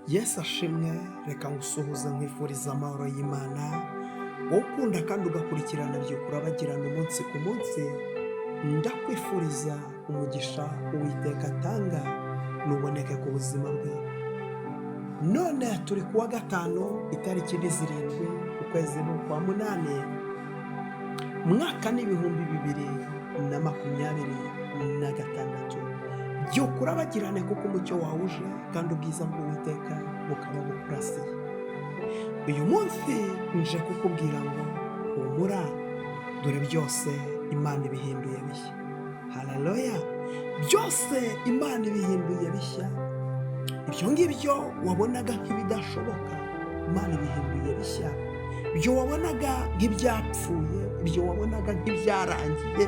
Yesu ashimwe. Reka ngusuhuze, nkwifuriza amahoro y'Imana, wowe ukunda kandi ugakurikirana Byuka Urabagirana umunsi ku munsi. Ndakwifuriza umugisha Uwiteka atanga nuboneke ku buzima bwawe. None turi kuwa gatanu, itariki ni 7, ukwezi ni ukwa munani, umwaka ni 2026. Byuka urabagirane, kuko umucyo wawe uje kandi ubwiza bw'Uwiteka bukaba bukurasiye. Uyu munsi nje kukubwira ngo humura, dore byose Imana ibihinduye bishya. Haleluya! Byose Imana ibihinduye bishya. Ibyo ngibyo wabonaga nk'ibidashoboka, Imana ibihinduye bishya. Ibyo wabonaga nk'ibyapfuye, ibyo wabonaga nk'ibyarangiye,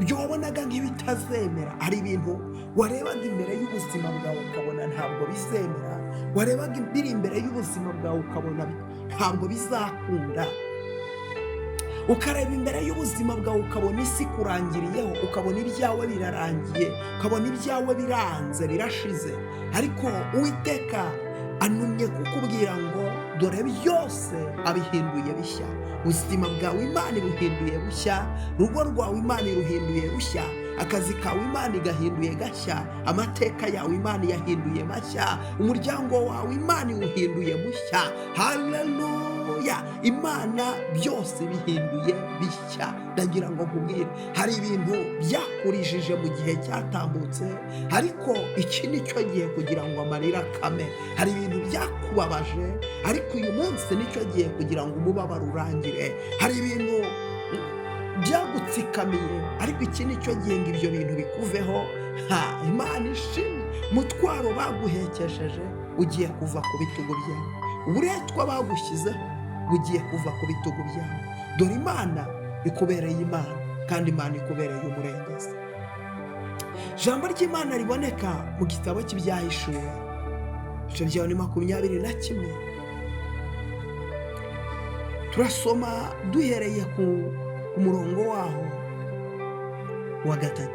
ibyo wabonaga nk'ibitazemera. Hari ibintu warebaga imbere y'ubuzima bwawe ukabona ntabwo bizemera, warebaga biri imbere y'ubuzima bwawe ukabona ntabwo bizakunda, ukareba imbere y'ubuzima bwawe ukabona isi ikurangiriyeho, ukabona ibyawe birarangiye, ukabona ibyawe biranze, birashize. Ariko Uwiteka anumye kukubwira ngo dore byose abihinduye bishya. Ubuzima bwawe Imana ibuhinduye bushya, urugo rwawe Imana iruhinduye rushya, akazi kawe Imana igahinduye gashya, amateka yawe Imana iyahinduye mashya, umuryango wawe Imana iwuhinduye mushya. Haleluya! Imana byose bihinduye bishya. Ndagira ngo nkubwire, hari ibintu byakurijije mu gihe cyatambutse, ariko iki ni cyo gihe kugira ngo amarira akame. Hari ibintu byakubabaje, ariko uyu munsi nicyo gihe kugira ngo umubabaro urangire. Hari ibintu byagutsikamiye, ariko iki ni cyo gihe ngo ibyo bintu bikuveho. Ha, Imana ishimwe! Umutwaro baguhekesheje ugiye kuva ku bitugu byawe, uburetwa bagushyizeho bugiye kuva ku bitugu byawe. Dore Imana ikubereye Imana, kandi Imana ikubereye umurengezi. Ijambo ry'Imana riboneka mu gitabo cy'Ibyahishuwe, ibice byawe ni 21. Turasoma duhereye ku murongo waho wa 3.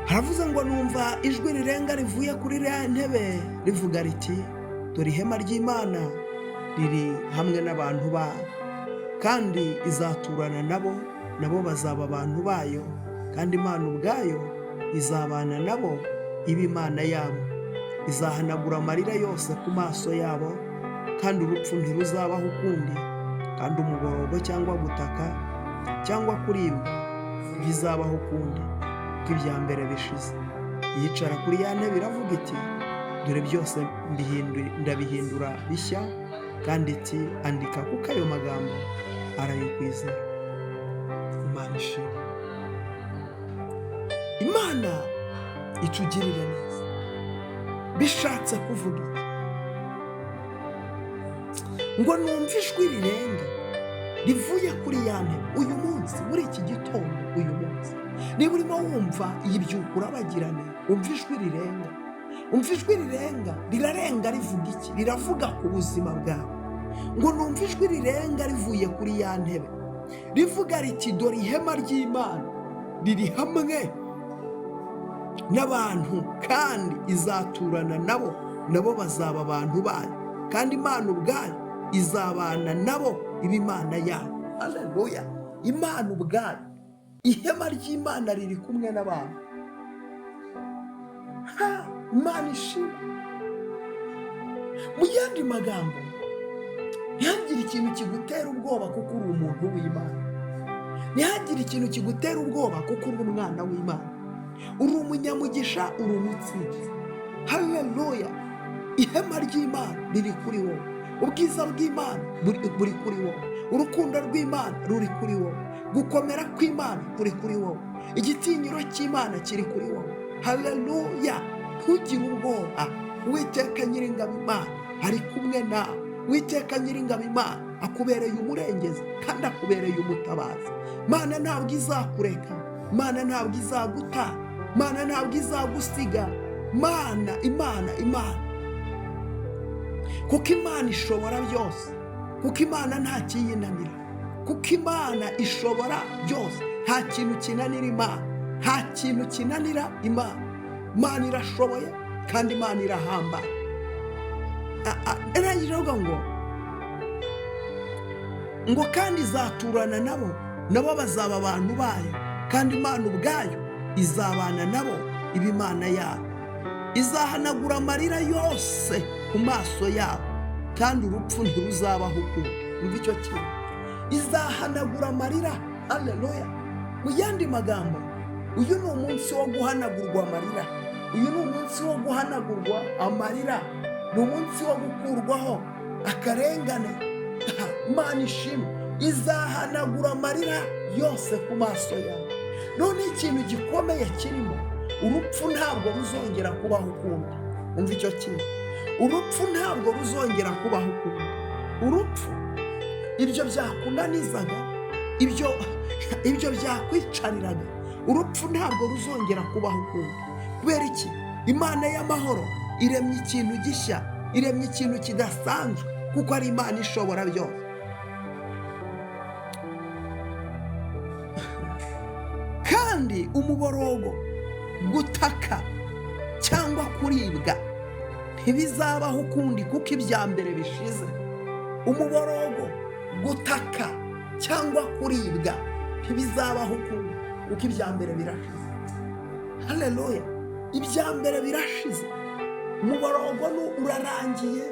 Haravuze ngo: "Numva ijwi rirenga rivuye kuri iriya ntebe rivuga riti: 'Dore ihema ry'Imana riri hamwe n'abantu bayo, kandi izaturana nabo, nabo bazaba abantu bayo, kandi Imana ubwayo izabana nabo iba Imana yabo. Izahanagura amarira yose ku maso yabo, kandi urupfu ntiruzabaho ukundi, kandi umuborogo cyangwa gutaka cyangwa kuribwa ntibizabaho ukundi, kuko ibya mbere bishize.' Yicara kuri ya ntebe iravuga iti: 'Dore byose ndabihindura bishya.' Kandi iti: 'Andika, kuko ayo magambo arayikwizera.'" Imana ishimwe, Imana itugirire neza. Bishatse kuvuga iki? Ngo numve ijwi rirenga rivuye kuri ya ntebe. Uyu munsi, muri iki gitondo, uyu munsi, niba urimo wumva iyi Byuka Urabagirane, umva ijwi rirenga, umva ijwi rirenga. Rirarenga rivuga iki? Riravuga ku buzima bwawe. Ngo numve ijwi rirenga rivuye kuri ya ntebe rivuga riti: "Dore ihema ry'Imana riri hamwe n'abantu, kandi izaturana nabo, nabo bazaba abantu bayo, kandi Imana ubwayo izabana nabo iba Imana yabo." Haleluya! Imana ubwayo, ihema ry'Imana riri kumwe n'abantu. Ha, Imana ishimwe! Mu yandi magambo, ntihagire ikintu kigutera ubwoba kuko uri umuntu w'Imana. Ntihagire ikintu kigutera ubwoba kuko uri umwana w'Imana, uri umunyamugisha, uri umutsinzi. Haleluya! Ihema ry'Imana riri kuri wowe, ubwiza bw'Imana buri kuri wowe, urukundo rw'Imana ruri kuri wowe, gukomera kw'Imana kuri kuri wowe, igitinyiro cy'Imana kiri kuri wowe. Haleluya! Ntugire ubwoba. Uwiteka Nyiringabo Imana ari kumwe nawe. Uwiteka Nyiringabo Imana akubereye umurengezi kandi akubereye umutabazi. Mana ntabwo izakureka, Mana ntabwo izaguta, Mana ntabwo izagusiga. Mana, Imana, Imana, kuko Imana ishobora byose, kuko Imana nta kiyinanira, kuko Imana ishobora byose. Nta kintu kinanira Imana, nta kintu kinanira Imana. Imana irashoboye. Kandi Imana irahamba. Irangije avuga ngo kandi izaturana nabo, nabo bazaba abantu bayo, kandi Imana ubwayo izabana nabo, iba Imana yabo. Izahanagura amarira yose ku maso yabo, kandi urupfu ntiruzabaho ukundi. Umva icyo kintu, izahanagura amarira. Haleluya! Mu yandi magambo, uyu ni umunsi wo guhanagurwa amarira, uyu ni umunsi wo guhanagurwa amarira, ni umunsi wo gukurwaho akarengane. Imana ishimwe, izahanagura amarira yose ku maso yawe. None ikintu gikomeye kirimo, urupfu ntabwo ruzongera kubaho ukundi. Umva icyo kintu, urupfu ntabwo ruzongera kubaho ukundi. Urupfu, ibyo byakunanizaga, ibyo byakwicariraga, urupfu ntabwo ruzongera kubaho ukundi. Kubera iki? Imana y'amahoro iremye ikintu gishya, iremye ikintu kidasanzwe, kuko ari Imana ishobora byose. Kandi umuborogo, gutaka cyangwa kuribwa ntibizabaho ukundi, kuko ibya mbere bishize. Umuborogo, gutaka cyangwa kuribwa ntibizabaho ukundi, kuko ibya mbere birashize. Haleluya! Ibya mbere birashize. Umuborogo urarangiye,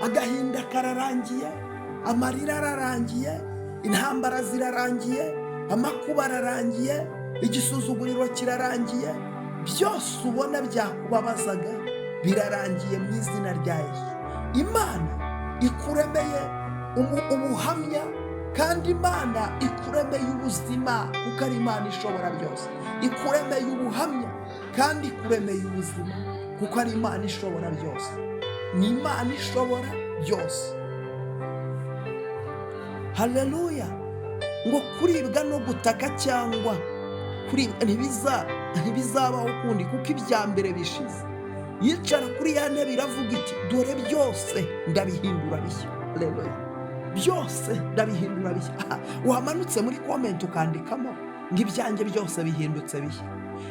agahinda kararangiye, amarira ararangiye, intambara zirarangiye, amakuba ararangiye, igisuzuguriro kirarangiye, byose ubona byakubabazaga birarangiye mu izina rya Yesu. Imana ikuremeye ubuhamya, kandi Imana ikuremeye ubuzima, kuko ari Imana ishobora byose. Ikuremeye ubuhamya kandi ikuremeye ubuzima, kuko ari Imana ishobora byose. Ni Imana ishobora byose. Haleluya! Ngo kuribwa no gutaka cyangwa kuribwa ntibizabaho ukundi, kuko ibya mbere bishize. Yicara kuri ya ntebe iravuga iti dore byose ndabihindura bishya. Haleluya! Byose ndabihindura bishya. Wamanutse muri comment ukandikamo ngo ibyanjye byose bihindutse bishya,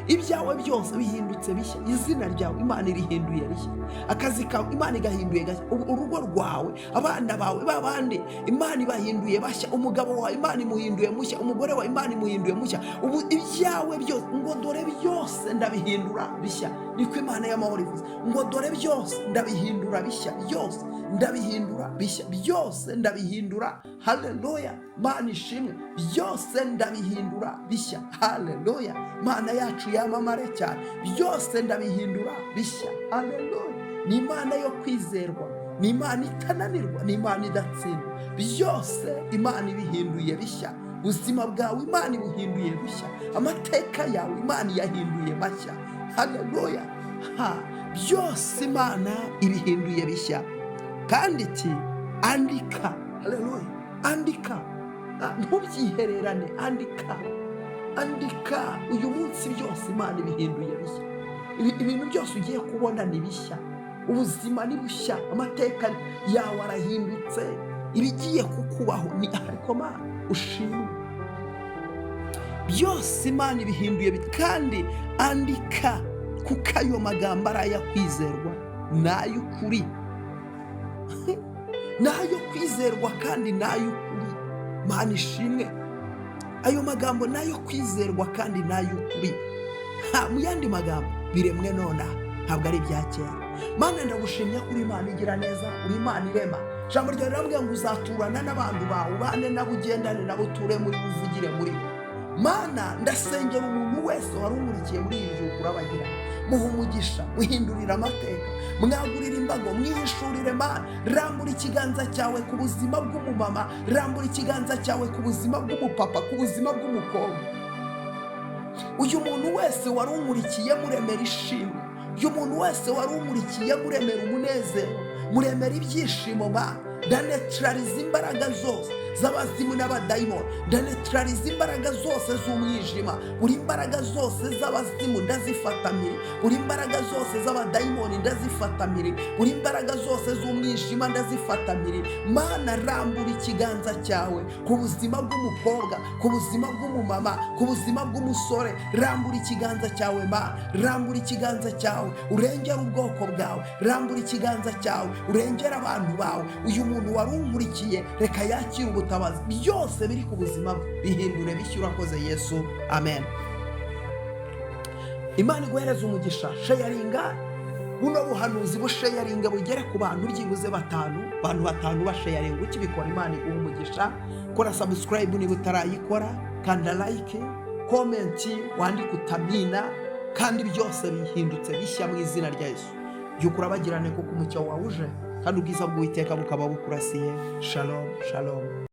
ibyawe byose bihindutse bishya, izina ryawe Imana irihinduye rishya, akazi kawe Imana igahinduye gashya, urugo rwawe, abana bawe babandi Imana ibahinduye bashya, umugabo wawe Imana imuhinduye mushya, umugore wawe Imana imuhinduye mushya. Ubu ibyawe byose, ngo dore byose ndabihindura bishya, niko Imana y'amahoro ivuze, ngo dore byose ndabihindura bishya, byose ndabihindura bishya, byose ndabihindura. Haleluya! Mana ishimwe, byose ndabihindura bishya. Haleluya! Mana yacu yamamare cyane, byose ndabihindura bishya. Haleluya! Ni Imana yo kwizerwa, ni Imana itananirwa, ni Imana idatsindwa. Byose Imana ibihinduye bishya. Ubuzima bwawe Imana ibuhinduye bushya, amateka yawe Imana iyahinduye mashya. Haleluya! Byose Imana ibihinduye bishya. Kandi iti andika. Haleluya! Andika, ntubyihererane, andika, andika uyu munsi. Byose Imana ibihinduye bishya. Ibintu byose ugiye kubona ni bishya, ubuzima ni bushya, amateka yawe arahindutse, ibigiye kukubaho ni ariko Mana ushimwe. Byose Imana ibihinduye. Kandi andika, kuko ayo magambo ari ayakwizerwa n'ay'ukuri, n'ayo kwizerwa kandi n'ay'ukuri. Mana ishimwe, ayo magambo n'ayo kwizerwa kandi n'ay'ukuri. Mu yandi magambo, biremwe nonaha, ntabwo ari ibya kera. Mana, ndagushimye kuri Imana igira neza, uri Imana irema. Ijambo ryawe rirambwira ngo uzaturana n'abantu bawe, ubane nabo, ugendane nabo, uture muri bo, uvugire muri bo. Mana, ndasengera umuntu wese wari umurikiye muri iyi byuka urabagira, muha umugisha, muhindurira amateka, mwagurira imbago, mwihishurire. Mana, rambura ikiganza cyawe ku buzima bw'umumama, rambura ikiganza cyawe ku buzima bw'umupapa, ku buzima bw'umukobwa. Uyu muntu wese wari umurikiye, muremera ishimwe. Uyu muntu wese wari umurikiye, muremera umunezero, muremera ibyishimo. Mana, ndanetraliza imbaraga zose z'abazimu n'abadayimoni. Ndanetraliza imbaraga zose z'umwijima. Buri mbaraga zose z'abazimu ndazifatamire, buri mbaraga zose z'abadayimoni ndazifatamire, buri mbaraga zose z'umwijima ndazifatamire. Mana, rambura ikiganza cyawe ku buzima bw'umukobwa, ku buzima bw'umumama, ku buzima bw'umusore. Rambura ikiganza cyawe, Mana. Rambura ikiganza cyawe urengera ubwoko bwawe. Rambura ikiganza cyawe urengera abantu bawe. Uyu muntu wari unkurikiye, reka yakire ubutabazi. Byose biri ku buzima bwe bihindure bishya. Urakoze Yesu, amen. Imana iguhereza umugisha. Sharinga buno buhanuzi, busharinga bugere ku bantu byibuze batanu, abantu batanu basharinga. Ukibikora, Imana iguha umugisha. Kora subscribe niba utarayikora, kanda like, comment, wandike utamina, kandi byose bihindutse bishya mu izina rya Yesu. Byuka urabagirane, kuko umucyo wawe uje kandi ubwiza bw'Uwiteka bukaba bukurasiye. Shalom, shalom.